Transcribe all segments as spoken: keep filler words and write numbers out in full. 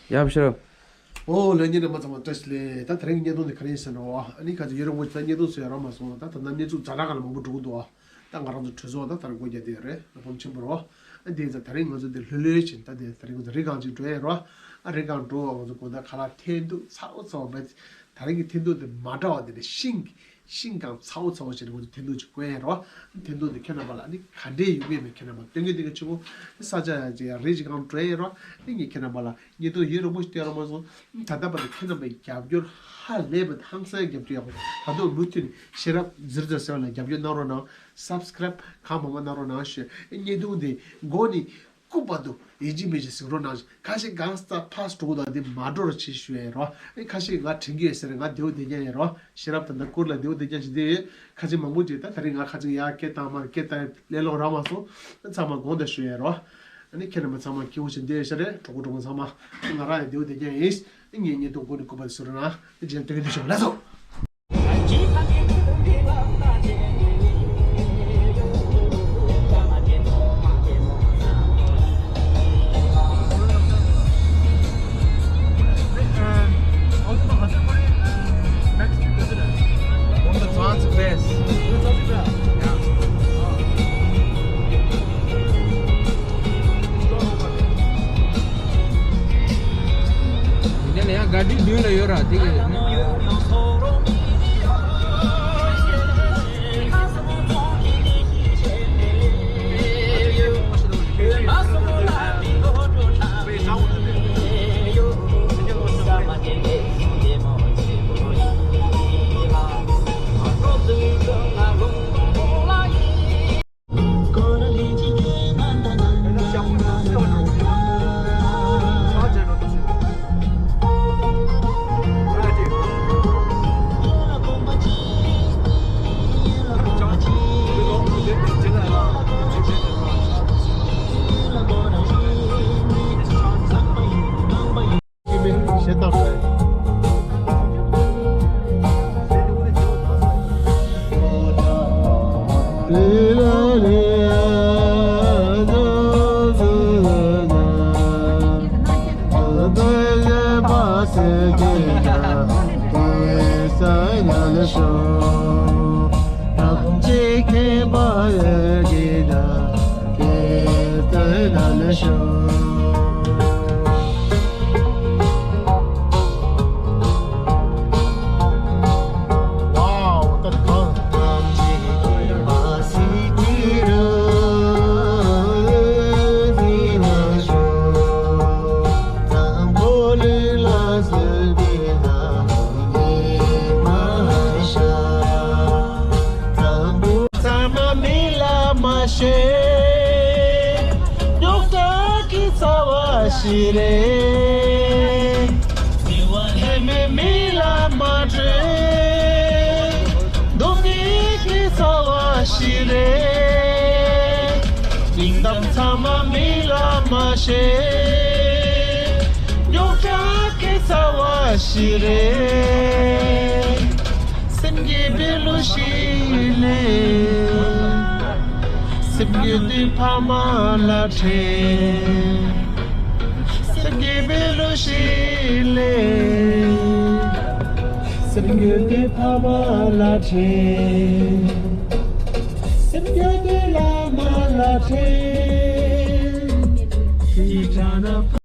ཡབ་ཤོ། ཨོ་ལྷན་རྒྱས་རྣམ་པ་ཚང་མ་བཀྲ་ཤིས་བདེ་ལེགས། ད་དེ་རིང་གི་བརྙན་ཐུང་འདི་ག་རེ་ཡིན་ཟེར་ན། ཨ་ནི་ཁ་ཅིག་ཡུ་རོབ་ངོས་ད་བརྙན་ཐུང་བཟོ་ཡ་རག་མ་སོང་། ད་ད་ལྟ་བརྙན་ཐུང་ཛ་དྲག་ག་ལ་མང་པོ་འགྲོ་གི་འདུག་ད་ང་རང་ཚོ་གྲོས་ཚོགས་ད་ད་རེས་སྒོ་རྒྱག་བསྡད་ཡོད་རེད། བློ་ཕམ་ཆེན་པོ་རེད། ཨ་དེ་ཡིན་ཙང་དེ་རིང་ང་ཚོ་འདི་ལྷོད་ལྷོད་བྱས་ད་དེ་དེ་རིང་ང་ཚོ་རི་སྒང་ཅིག་འགྲོ་ཡ་རེད། ཨ་རི་སྒང་འགྲོ་བ་ང་ཚོ་དགོང་དག་ཁ་ལག་འཐེན་དུས་ཚ་བོ་ཚ་བོ་མེད། ད་རིང་གི་འཐེན་ཐུག་དེ་མ་འདྲ་བ་དེ་འདྲ། ཤིང་ཤིང་སྒང་ཚ་བོ་ཚ་བོ་བྱས་ནས་ང་ཚོ་འཐེན་ཐུག་ཅིག་བསྐོན་ཡ་རོ། འཐེན་ཐུག་དེ་ཁྱེད་རྣམ་པ་ལ་ནི་ག་འདྲའི་ཡོང་གི་མེད། ཁྱེད་རྣམ་པ་སྟོན་གི་སྟོན་གི་ཆུ་བོ་ས་ཆ་ཡ་ཅིག་ཡ་རི་ཅིག་སྒང་འགྲོ་ཡ་རོ། ནི་ངས་ཁྱེད་རྣམ་པ་ལ་བརྙན་ཐུང་ཡུན་རིང་པོ་ཞིག་བསྟན་རོགས་མ་སོང་། ད་ལྟ་བར་དུ་ཁྱེད་རྣམ་པའི་རྒྱབ་སྐྱོར་ཧ་ལས་པ་ཧང་སང་རྒྱབ་སྐྱོར་ཡག་པོ། ད་དུང་མུ་མཐུད་ནས་ཤེས་རབ་ཟིར་ཟ་ཟེར་བ་ལ་རྒྱབ་སྐྱོར་གནང་རོགས་གནང་། སབ་སི་ཀ་རབ་གང་མང་མང་གནང་རོགས་གནང་ཞུ། བརྙན་ཐུང་དེ་མགོ་ནས་སྐུ་བར་དུ་ཡིན་གཅིག་མིན་གཅིག་གཟིགས་རོགས་གནང་། ཁ་ཤས་གང་ལྟར་ཕར་འགྲོ་དང་དེ་མ་འགྲོ་རོགས་བྱེད་ཞུ་ཡ་ཡིན་རོ། ཨེ་ཁ་ཤས་ང་དྲན་གྱི་ཡོད་ཟེར། ང་བདེ་བོ་བསྡད་མཁན་ཡིན་རོ། ཤེས་རབ་ད་ལྟ་སྐོར་ལ་བདེ་བོ་བསྡད་མཁན་ཞིག་བསྡད་ཡོད། ཁ་ཤས་མང་པོ་ཅིག་ད་དེ་རིང་ང་ཁ་ཅིག་ཡར་སྐད་བཏང་མར་སྐད་བཏང་ལས་སླ་པོ་རག་མ་སོང་། ཚང་མ་དགོངས་དག་ཞུ་ཡ་ཡིན་རོ། ཨ་ནི་ཁྱེད་རྣམ་པ་ཚང་མ་སྐྱིད་པོ་བྱས་བསྡད་ཡོད་ཤག་རེད། གྲོགས་པོ་གྲོགས་མོ་ཚང་མ། ང་རང་ཡང་བདེ་བོ་བསྡད་མཁན་ཡིན། ཨ་ངས་བརྙན་ཐུང་འགོ་ནས་སྐུ་པར་ཟུར་ན་ཨ་རྗེས་ལ་སྟོན་གྱི་འདུག་ཤོག་ལགས་སོ། དེ་ནས་ཡང་ག་དུས་མདུན་ལ་ཡོད་ར་དེ་གི། ཚང་མ་མི་ལ་མ་ཤེས། རྙོག་དྲ་གི་རྩ་བ་ཞིག་རེད། ལྷད་མེད་མི་ལ་མ་སྤྲོད། སྡུག་བསྔལ་གྱི་རྩ་བ་ཞིག་རེད། སྙིང་གཏམ་ཚང་མ་མི་ལ་མ་བཤད། རྙོག་དྲ་གི་རྩ་བ་ཞིག་རེད། སེམས་བསྐྱེད་པའི་གླུ་ཞིག་ལེན། སེམས་བསྐྱེད་དུས་ཕ་མ་ལ་དྲན། སེམས་བསྐྱེད་པའི་གླུ་ཞིག་ལེན། སེམས་བསྐྱེད་དུས་ཕ་མ་ལ་དྲན། སེམས་བསྐྱེད་དུས་བླ་མ་ལ་དྲན། ཤི་དྲགས་ན།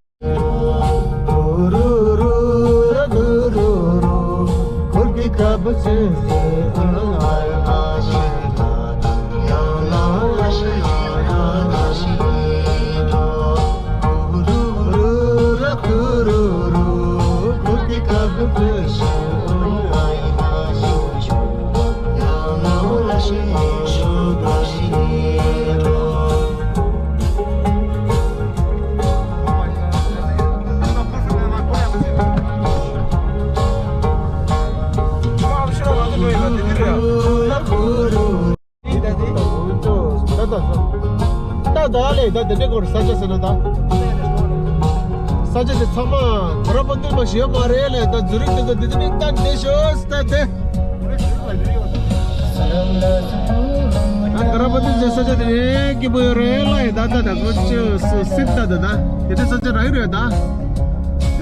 ད་ད་ལས་ད་དེ་འདྲ་སྐོར་ས་ཆ་ཟེར་ན་ད། ས་ཆ་དེ་ཚང་མ་ག་ར་པ་སྟོན་པ་ཞིག་ཡོད་མ་རེད་ལས། ད་ཛུ་རིག་དེ་ཚོ་དེ་དེ་མིག་ལྟ་བསྡད་ཤོག་ད་དེ། ད་ག་ར་པ་སྟོན་པའི་ས་ཆ་དེ་རེད་སྐྱིད་པོ་ཡོད་རེད་ལ་ཡིན་ད། ད་ད་ཁོ་ཆོས་སུ་སྲིད་ད་ད་ད་དེ་འདྲ་ས་ཆ་རག་ཡོད་རེད་ད།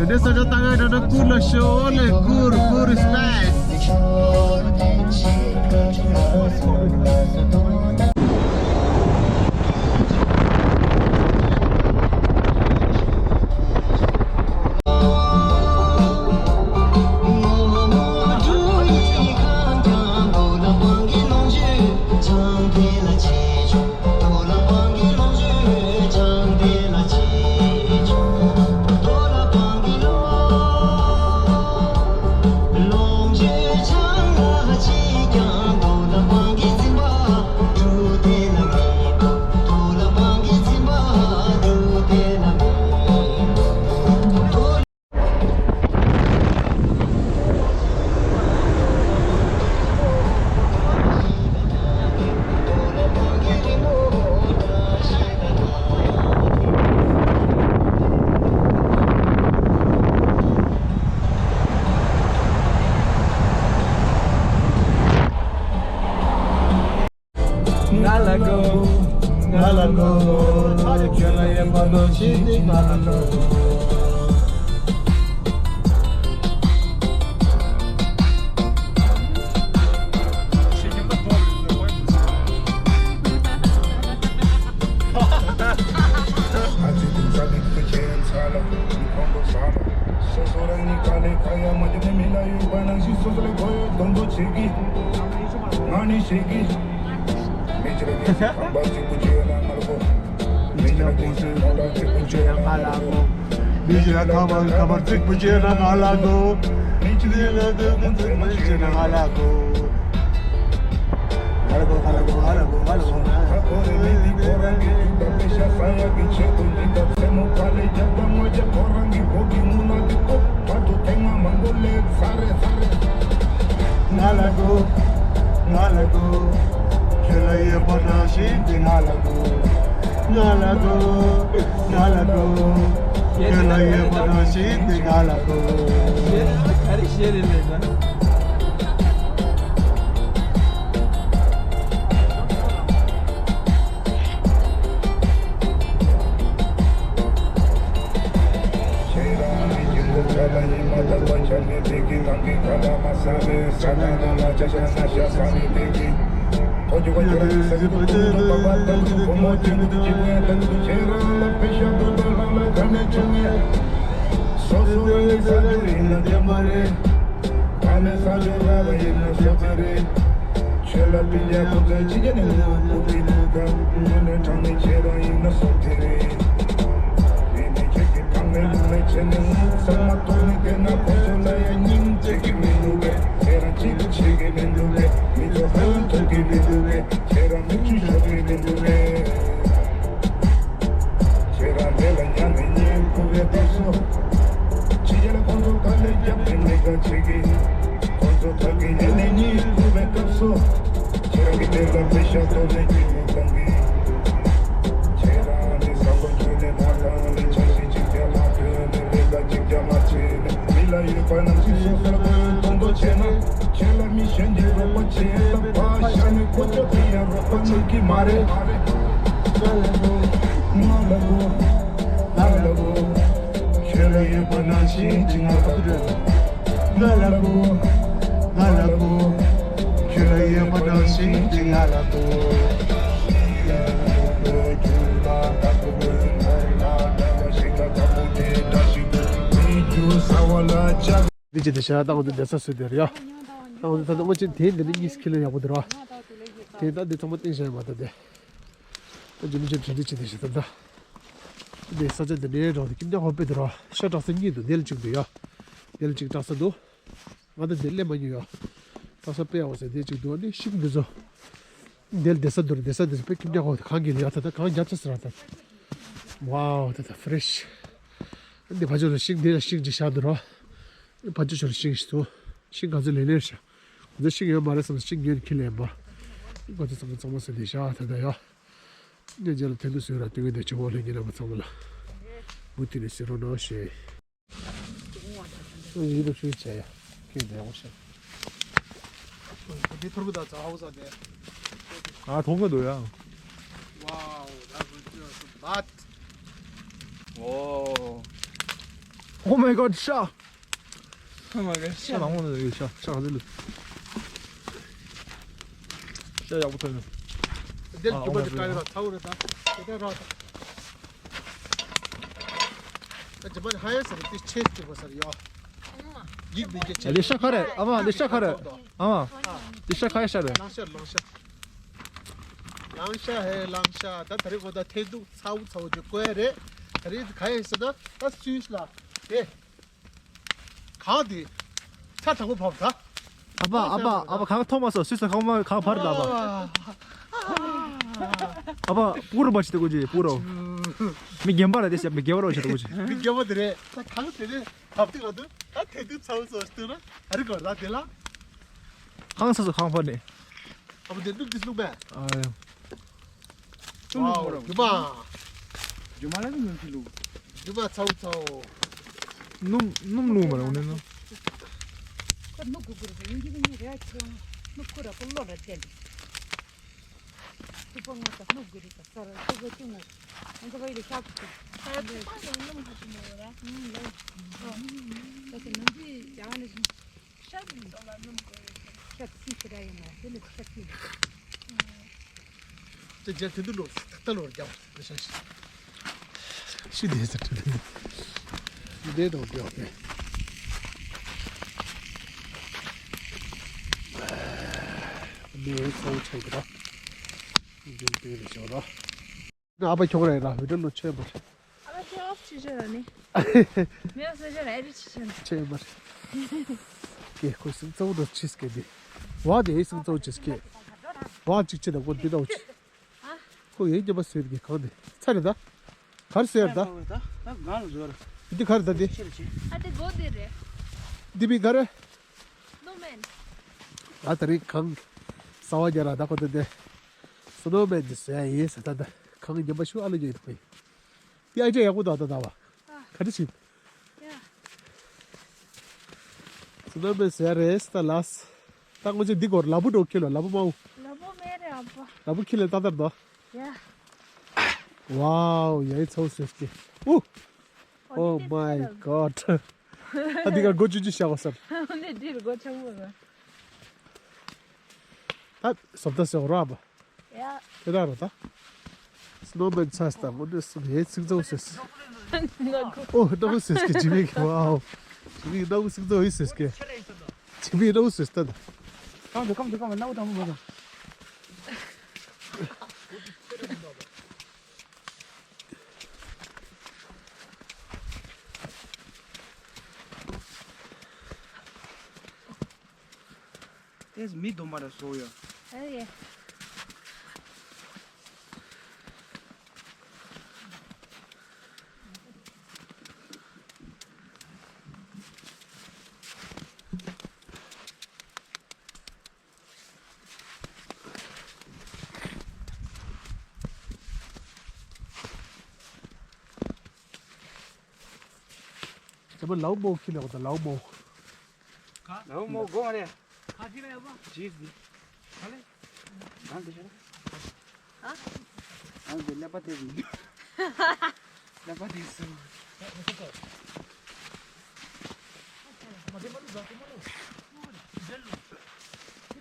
འདི་ས་ཆ་ལྟ་ག་ད་ད་གུར་ལ་ཤོག་ལེ། གུར་གུར་is nice. ང་ལ་དགོས། ང་ལ་དགོས། ཁྱོད་ལ་ཡོད་པ་ནང་བཞིན་དེ་ང་ལ་དགོས། སོ་སོ་རང་ཉིད་དཀའ་ལས་ཁ་ཡ་མ་བརྒྱབ་ནས་མི་ལ་ཡོད་པ་ནང་བཞིན་སོ་སོ་ལ་དགོས་ཡོད་དོན་དུ་བྱེད་ཀྱི། ང་ནི་ཤེས་ཀྱི། མི་ཕྱི་ལ་སྐྱེ་སྲིད་ཁང་པ་གཅིག་པུ་བྱས་ན་ང་ལ་དགོས། མི་ཕྱི་ལ་སྐྱེ་སྲིད་ཁང་པ་གཅིག་པུ་བྱས་ན་ང་ལ་དགོས། མི་ཕྱི་ལ་ཁང་པ་ཁང་པ་གཅིག་པུ་བྱས་ན་ང་ལ་དགོས། མི་ཕྱི་ལ་སྐྱེ་སྲིད་ཁང་པ་གཅིག་པུ་བྱས་ན་ང་ལ་དགོས། ང་ལ་དགོས། ང་ལ་དགོས། ང་ལ་དགོས། ང་ལ་དགོས། ཁ་ཁོ་རེ་མི་འདི་ཁོ་རང་གི་དུས་དང་དཔེ་ཤ་ས་ཡ་གི་ཆེད་དུ་འདི་དང་སེ་མོ་ཕ་ལེ་རྒྱབ་དང་ངོ་རྒྱབ་ཁོ་རང་གི་སྒོ་གི་ངུ་ན་འདི་ཀོ། བར་དུ་ཐེངས་མ་མང་པོ་ལས་ཚར་རེད་ཚར་རེད། ང་ལ་དགོས། ང་ལ་དགོས། ཁྱོད་ལ་ཡོད་པ་ནང་བཞིན་དེ་ང་ལ་དགོས། ང་ལ་དགོས། ང་ལ་དགོས། ཁྱོད་ལ་ཡོད་པ་ནང་བཞིན་དེ་ང་ལ་དགོས། ག་རེ་བཤད་རེད་ལས་ཀ། ཁྱེད་རང་ནི་རྒྱུན་དུ་ཁ་ལ་ཡིན་མ་ཐག་པ་ཆ་ནས་བདེ་སྐྱིད་ནང་གི་ཁ་ལ་མ་ས་རེད། ས་ན་ན་ལ་ཅ་ཤ་ན་ཤ་ས་ནི་བདེ་སྐྱིད། ཐོ་ཅུ་ག་ཅ་ར་ནི་ས་ཀི་ཏུ་ཏུ་ཏུ་པ་པ་ཏ་ཏུ་ཏུ་བུ་མོ་ཅན་ཏུ་ཏུ་ཅི་བུ་ཡ་ཏ་ཏུ་ཏུ་ཁྱེད་རང་ལ་པེ་ཤ་ཏུ་ཏུ་ལ་ལ་ཁ་ནས་ཆུ་མེད། སོ་སོ་རང་གི་ས་ཆུ་ཡིན་ན་བདེན་པ་རེད། ཕ་མའི་ས་ཆུ་ར་བ་ཡིན་ན་སོ་ཚེ་རེད། ཆོས་ལ་སྤུན་ཀྱག་ཁོ་ཚོས་ཕྱི་རྒྱལ་ནས་ལོ་དགུ་པའི་ལུགས་ག་དངོས་གནས་དྲང་གནས་ཁྱེད་རང་ཡིན་ན་སོ་དེ་རེད། མི་ནི་ཁྱེད་ཀྱི་ཕ་མའི་ལུགས་ལས་ཁྱེད་ནི་ངུ་ཚང་མ་ཐོག་ནས་བལྟས་ན་ཁོ་ཚོ་ལ་ཡང་སྙིང་རྗེ་གི་མི་འདུག་གས། ཁྱེད་རང་གཅིག་པུ་བྱེད་ཀྱི་མི་འདུག་གས། མི་ཚོ་ཧ་ལམ་ཐུག་གི་མི་འདུག་གས། ཁྱེད་རང་མིག་ཆུ་ཤོར་གི་མི་འདུག་གས། ཁྱེད་རང་དེ་ལ་ཉན་ནས་ཉན་ཁུ་བའི་སྐབས་སུ། ཕྱི་རྒྱལ་ཁོང་ཚོ་དཀའ་ལས་བརྒྱབ་པའི་ལས་ཀ་བྱེད་ཀྱི། ཁོང་ཚོ་ཐབས་ཀྱི་ཉན་ནས་ཉན་ཁུ་བའི་སྐབས་སུ། ཁྱེད་རང་གི་དེ་ལ་མི་ཤ་ཐོག་ནས་ཀྱི་མི་གཏོང་གི། ཁྱེད་རང་ནི་བསམ་བློ་བཅོས་ནས་མ་བཏང་ནས་འཆར་གཞི་གཅིག་ཀྱང་མ་བཏོན་ནས་ལས་ཀ་གཅིག་ཀྱང་མ་བྱས་ནས་མི་ལ་ཡོད་པ་ནང་བཞིན་སོ་སོར་དགོས་དོན་དུ་བྱས་ན། ཁྱེད་ལ་མི་གཞན་གྱིས་རོགས་པ་བྱེད་ཐབས་པ་ཤ་ནི་ཁོ་ཚོ་དེ་ཡང་རོགས་པ་གནང་གི་མ་རེད། ང་ལ་གོ། ང་ལ་གོ། ཁྱོད་ལ་ཡོད་པ་ནང་བཞིན་གྱི་ང་ལ་གོ། ང་ལ་གོ། ང་ལ་གོ། ཁྱོད་ལ་ཡོད་པ་ནང་བཞིན་གྱི་ང་ལ་གོ། འདི་ཅི་དེ་ཤ་སྟག་འདི་བསྡད་ས་སུ་དེར་ཡ། ཨང་། ད་ནི་ཨོ་ཅེ་དེ་འདི་ནི་གཉིས་ཁྱི་ལ་ཡག་པོ་འདུག་ར། དེ་ད་འདི་ཚང་མ་སྟེང་བཞག་ཡོད་མ་ད་དེ། ད་འདི་མི་ཆེ་བྱེད་འདི་ཆེ་འདི་ཞེ་ད་ད། འདི་ས་ཆ་འདི་ནས་རང་དེ་ཀིམ་ཉག་ཧོ་པེ་འདུག་ར། ཤ་བྲག་ས་གཉིས་འདུག་འདི་ལ་གཅིག་འདུག་ཡ། འདི་ལ་གཅིག་བྲག་ས་འདུག་ང་ད་འདི་སླེབས་མ་མྱོང་ཡ། བྲག་ས་དཔེ་ཡག་པོ་ཟེར་འདི་གཅིག་འདུག་ཨ་ནི་ཤིང་འདི་ཚོ། འདི་ལ་བསྡད་ས་འདུག་ར། བསྡད་ས་འདི་ཚོ་དཔེ་ཀིམ་ཉག་ཧོ་གང་གི་ལ་ཡ། ད་ད་གང་རྒྱབ་ཚ་ཟེར་ར་ད། ཝའོ་ད་ད་ཕ་རེ་ཤི། འདི་ཕ་ཆོས་ལ་ཤིང་འདི་ལ་ཤིང་ཅིག་བཞག་འདུག་ར། ཕ་ཆོས་ཆོས་ལ་ཤིང་ཞིག་འདུག་ཤིང་ག་ཚོད་ལེན་ལེན་ཤག་ཁོ་ཚོ་ཤིང་ཡོད་མ་རེད་བསམ་ཤིང་ཉོས་ནས་ཁྱེར་ལེན་པ། ཁོ་ཚོ་ཚང་མ་ཚང་མ་ཟེར་དེ་ཤག་ད་ད་ཡ། ངས་རྗེས་ལ་དེ་འདུག་ཟེར་ར་དེ་གི་དེ་ཆུ་བོ་ལྷན་རྒྱས་རྣམ་པ་ཚང་མ་ལ། མུ་མཐུད་ནས་ཟེར་རོགས་གནང་ཞེས། ཡིན་དུ་ཞུས་བྱས་ཡ། ཁྱེད་བདེ་པོ་ཤག་འདི་ཐུར་བུ་དང་ཚ་ཧའུ་ས་དེ། ཨ་མཐོང་གི་འདུག་ཡ། Wow, that was just a lot. ཨོ། Oh my god, ཤ། Oh my god, ཤ། ཤ་མང་པོ་འདུག་ཤ། ཤ་ག་ཚོད་འདུག་ཤ་ཡག་པོ་ཐོན་འདུག་འདིར་ཨ་རྒྱུ་མ་འདི་བཀའ་ཡོད་ལ་ཚ་བོ་རེད་ད། དེ་ལྟར་རག་ད། ད་རྒྱུ་མ་ཧ་ཡ་ཟེར་དེ་ཆེ་སྐྱེ་བོ་ཟེར་ཡོད། ཡིག་མི་སྐྱེ་ཆེ། ལེ་ཤ་ག་རེད། ཨ་མ་ལེ་ཤ་ག་རེད། ཨ་མ་ལེ་ཤ་ག་ཡ་ཤ་རེད། ལང་ཤ་ལང་ཤ། ལང་ཤ་ཧེ་ལང་ཤ། ད་ད་རེས་གོ་ད་ཐེ་འདུག་ཚ་བོ་ཚ་བོ་ཅིག་བསྐོལ་རེད། ད་རེས་ག་ཡ་ཟེར་ན་ད་སུས་ལ་དེ། གང་དེ། ཚ་དྲག་པོ་བབས་ད། ཨ་ཕ་ཨ་ཕ་ཨ་ཕ་གང་ཐོག་མ་སོ་སུས་སོ་གང་མ་གང་བར་ལ་ཨ་ཕ། ཨ་ཕ་པུ་རུ་མ་ཆི་ཏོ་གོ་ཅི་པུ་རུ། མི་རྒན་པ་ར་དེ་ཤ་མི་རྒན་པ་ར་ཆི་ཏོ་གོ་ཅི། མི་རྒན་པ་དེ་རེད། ད་གང་དེ་རེད། བབས་དེ་ག་དུ་ད་དེ་དུ་ཚ་བོ་སོ་སྟོན་ན་ཨ་རི་གོ་ད་དེ་ལ། གང་ས་སོ་གང་བར་ནས། ཨ་ཕ་དེ་ནུབ་དེ་སླུག་པས། ཨ་ཡ། ཀུན་ལུག་མོ་ར། རྒྱུ་མ། རྒྱུ་མ་ལ་ནི་ནུབ་ཀྱི་ལུག་རྒྱུ་མ་ཚ་བོ་ཚ་བོ། སྣུམ་སྣུམ་ལུག་མ་ར་འོ་ནི་ནོ། ཁོ་ནུབ་དགོས་དགོས་རེད་ཡིན་གྱི་མིན་གྱི་རེད་ཁྱོད། ནུབ་ཁོ་ར་ཁོ་བློ་ལ་བརྟེན་ཏེ། ཐུབ་པ་ང་ད་ནུབ་དགོས་རེད་ད་ས་ར་ཐུབ་པ་ཐུབ་ངོ་། ང་ཚོ་བ་ཡི་རེ་ཤག་ཐུབ། ད་ཐུབ་པ་ཡང་སྣུམ་ཁ་ཐུབ་མོ་ར། ཨང་ལོ། ད་ས་ནང་གི་ཡང་ནི། ཤ་ཚོ་ལ་སྣུམ་དགོས་ཡོད་ཟེར། ཤ་ཚིག་ཁྱེད་ར་ཡོད་མ་དེ་ནི་ཤ་ཚིག་ཡོད། དེ་རྒྱ་དེ་དུ་ལོ་ཐག་ལོར་རྒྱབ་ཤ་ཤ། ཤི་དེ་ཟེར་དེ་དེ་དེ་དེ་དོ་རྒྱབ་དེ། མེ་ཚོ་ཆེ་གི་ར། འཇུག་དེ་རེ་ཤོ་ར། ཨ་ཕ་ཁྱོད་རེད་ར་བི་ཌིའོ་ལོ་ཆེ་བར། ཨ་ཕ་ཁྱོད་ཨོཕ་ཆེ་ཆེ་ར་ནི། མེ་སེ་ཇ་ར་ཨེ་རི་ཆེ་ཆེ་ར། ཆེ་བར། ཀེ་ཁོ་སིང་ཙོ་རོ་ཆིས་ཀེ་དེ། བ་དེ་ཨེ་སིང་ཙོ་ཆིས་ཀེ། བ་གཅིག་ཆེ་ད་ཁོ་འདི་ད་ཆེ། ཁོ་ཡེ་རྒྱབ་པ་སོས་ཀེ་གང་དེ་ཚ་རེད་ད། གར་སོས་ད། ད་གང་ལ་ཟོ་ར། འདི་གར་ད་དེ། ཆེ་ར་ཆེ། ཨ་དེ་གོ་དེ་རེད། འདི་བི་གར། སྣོ་མན། ད་ད་རིང་གང་། ས་བ་རྒྱ་ར་ད་ཁོ་ད་དེ། སྣོ་མན་དེ་སོས་ཡིན་ཟེར་ད་ད། གང་ཉམས་པ་ཤུ་ཨ་ལོ་ཉོས་ཡིན་ཁོ་ཡིན། དེ་ཨ་ཅག་ཡག་པོ་འདུག་ད་ད་བ། ཨ། ག་འདྲ་ཞིག་ཡ། སུ་ན་མེད་ཟེར་རེད་ད་ལགས། ད་ངོ་ཅི་འདི་སྐོར་ལ་བུ་འགྲོ་ཁྱེར་ལ་ལ་བུ་མའུ། ལ་བུ་མེད་རེད་ཨ་ཕ། ལ་བུ་ཁྱེར་ལ་ཏག་ཏག་འདུག་ཡ། ཝའོ་ཡའི་ཚོ་སེ་སྐྱེ། ཨུ། Oh my god། ད་འདི་ག་སྒོ་ཅུ་ཅུ་བཞག་གོ་སར། ཨ་ནི་འདིར་སྒོ་ཆེན་པོ་རེད། ད་སོབ་ད་སེ་རོ་ཨ་ཕ། ཡ། དེ་ད་རོ་ད། སྣོ་མན་ཚ་སྟ་མོ་འདི་སུ་ཡེ་ཚིག་ཚོ་སེ་སེ། ཨོ་ནག་སེ་སེ་ཇི་མི་གི་ཝའོ། ཇི་མི་ནག་སེ་སེ་ཡེ་སེ་སེ། ཇི་མི་ནག་སེ་སེ་ད། ཀམ་དུ་ཀམ་དུ་ཀམ་ནག་དང་མོ་ད། དེས་མི་སྡོམ་པ་ར་བཟོ་ཡོད། ཨེ་ཡེ། ད་མ་ལའུ་མོ་ཁྱི་ལ་གོ་ད་ལའུ་མོ། ལའུ་མོ་གོ་མ་རེད། ཇིས་ནི། གང་དེ་ཤར། ཨ། ཨ་འདི་ཀླད་པ་དེ་ཟིན། ཀླད་པ་དེ་ཟིན།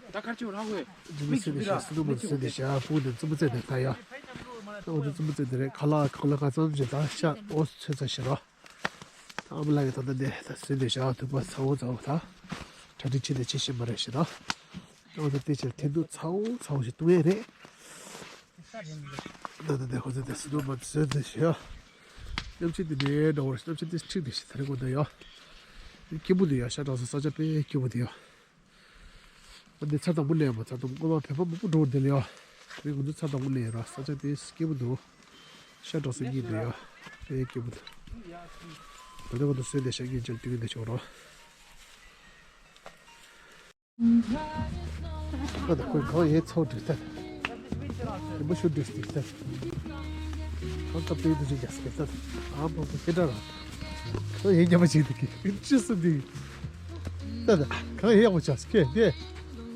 ད་ཁར་ཆུ་རང་ཧོས། ཇི་མི་སུ་ནི་ཤ་སུ་ནུ་མ་སུ་ནི་ཤ་ཕུ་ནི་ཙུམ་ཙེ་ནི་ད་ཡ། ཨོ་ནི་ཙུམ་ཙེ་ནི་རེད་ཁ་ལ་ཁ་ལ་ཁ་ཙམ་ཞིག་ད་ཤ་ཨོ་ཚོད་ཚ་ཤི་རོ། ཨ་མ་ལ་ཡི་ད་ལྟ་འདི་ད་སུན་འདི་བཞག་ཐུབ་པ་ཚ་བོ་ཚ་བོ་ད། གྲ་སྒྲིག་བྱེད་དེ་ཆེ་ཤི་མ་རེད་ཤི་ད། ཨོ་ད་དེ་ཕྱིར་ཐེན་དུ་ཚ་བོ་ཚ་བོ་ཞིག་བཏུང་ཡས་རེད། ད་ད་ད་ཁོ་ཚོ་ད་སུ་ནུ་མ་སུན་འདི་ཤི་ཡ། སྣམ་ཕྱི་འདི་ནས་འགྲོ་བར་སྣམ་ཕྱི་འདི་ཁྲིག་འདི་ཤི་ད་རེ་གོ་ད་ཡ། སྐྱིད་པོ་འདི་ཡ་ཤ་གྲང་ས་ས་ཆ་དཔེ་སྐྱིད་པོ་འདི་ཡ། འདི་ཚ་དང་པོ་ལས་མ་ཚ་དང་པོ་མ་ཕེབས་པ་མང་པོ་འགྲོ་འདི་ལ་ཡ། དེ་ང་ཚོ་ཚ་དང་པོ་ལས་ར་ས་ཆ་དེ་སྐྱིད་པོ་འདུག་ཤ་གྲང་ས་གཉིས་འདུག་ཡ། དཔེ་སྐྱིད་པོ་འདུག་ད་ལྟ་ང་ཚོ་སོས་དེ་ཤ་གཉིས་ཅན་དུས་འདི་ཆོག་རོ། ཁ་ད་ཁོས་གང་ཡས་ཚོགས་འདུག་ད། དེ་མ་ཤུ་འདུག་འདུག་ད། གང་སྐབས་དེ་འདུག་ཅིག་རྒྱག་སྐད་ད། ཨ་མ་མ་སྐད་གྲགས་ར། གང་ཡས་ཉམས་པ་ཅིག་འདུག་གི་ཅི་སུ་འདུག་ད་ད་གང་ཡས་ཡག་པོ་ཆགས་སྐད་དེ།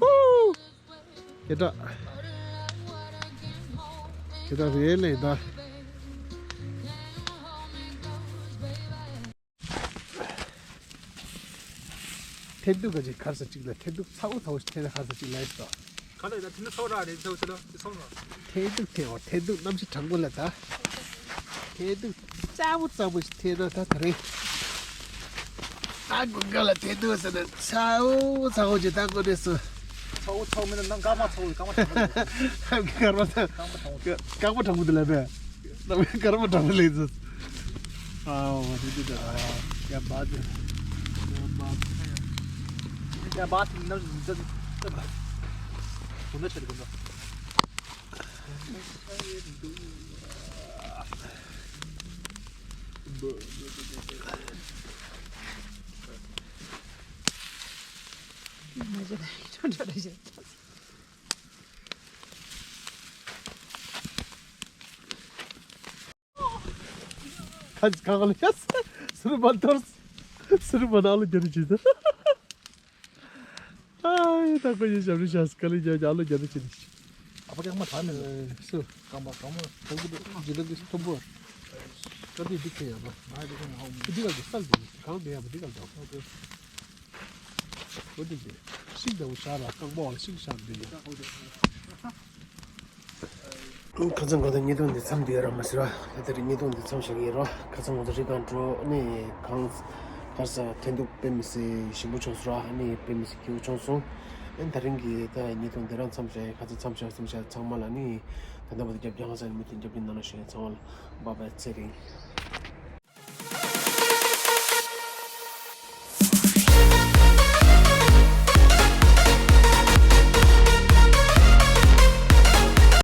ཧུ། སྐད་གྲགས། སྐད་གྲགས་རེད་ལས་ད། ཐལ་གདུགས་ག་ཅིག་གར་ས་གཅིག་ལ་ཐལ་གདུགས་ཚ་བོ་ཚ་བོ་ཞིག་ཐལ་ན་གར་ས་གཅིག་ལ་ཡིན་ཏོ། ག་ལ་ཡིན་ན་དེ་ནི་ཚོགས་ར་རེད་ཚོགས་ཚོད་ལ་དེ་ཚོགས་ར། ཐལ་གདུགས་ཐལ་བ་ཐལ་གདུགས་གནམ་གཤིས་གྲང་པོ་ལ་ད། ཐལ་གདུགས་ཚ་བོ་ཚ་བོ་ཞིག་ཐལ་ན་ད་ག་རེད། ད་དགུན་ཁ་ལ་ཐལ་གདུགས་ཟེར་ན་ཚ་བོ་ཚ་བོ་ཅིག་ད་དགོས་རེད་སོ། ཚ་བོ་ཚ་བོ་མིན་ན་ནང་སྐར་མ་ཚ་བོ་སྐར་མ་གྲང་པོ་སྐར་མ་ཚ་སྐར་མ་གྲང་པོ་དེ་ལ་བས། ནམ་མཁའི་སྐར་མ་འདྲ་པོ་ལེགས་ཚོད། ཨའོ་དེ་དེ་དེ་ཨ་ཡ་བ་དེ་ཡ་བ་ཡ་བ་དེ་ནམ་དུ་ན་ཆ་དེ་གོ་ན། ཁ་ཁ་ལ་ཡ་སུ་རུ་མ་ཐོར། སུ་རུ་མ་ན་ལོ་རྒྱ་རི་ཇི་ད། ཨའི་ད་ཁོ་ཡི་ཞབས་རི་ཤ་སྐ་ལི་རྒྱ་རྒྱ་ལོ་རྒྱ་རི་ཇི་ད། ཨ་ཕ་རྐྱང་མ་ཐ་མེད་ལ་སུ། རྐང་པ་རྐང་པ་ཐོག་གི་ཇི་ལ་གི་ཐོམ་པོ། ཀ་དི་དི་ཁེ་ཡ་པ། ང་དི་ཁེ་ཡ་ཧོ་མི་དི་ག་གི་སལ་དི་གང་དི་ཡ་པ་དི་ག་དོ། ཨོ་དེ་དེ། ཤིང་དང་ཤ་ལ་རྐང་པ་ཤིང་ཤ་འདི་ཡ། ཁ་སང་ག་ད་ཉེས་རྡུང་འདི་མཚམས་འདི་ར་མ་ཟེར་བ། ད་དེ་རིང་ཉེས་རྡུང་འདི་མཚམས་བཞག་གི་ཡིན་རོ། ཁ་སང་ང་ཚོ་རི་སྒང་འགྲོ་ནས་གང་གར་ས་ཐན་དུག་དཔེ་མི་སྲིད་ཞིམ་པོ་བྱུང་སོང་ར། ཨ་ནི་དཔེ་མི་སྲིད་སྐྱིད་པོ་བྱུང་སོང་། ཨ་ནི་ད་རིང་གི་ད་ཉེས་རྡུང་འདི་ར་མཚམས་བཞག་ཁ་ཚ་མཚམས་བཞག་མཚམས་བཞག་ཚང་མ་ལ་ནི་ད་ལྟ་བར་དུ་རྒྱབ་རྒྱང་ས་ནས་མུ་མཐུད་རྒྱབ་ཀྱི་གནང་རོགས་ཞེས་ཚང་མ་ལ་བ་བའི་ཚེ་རིང་།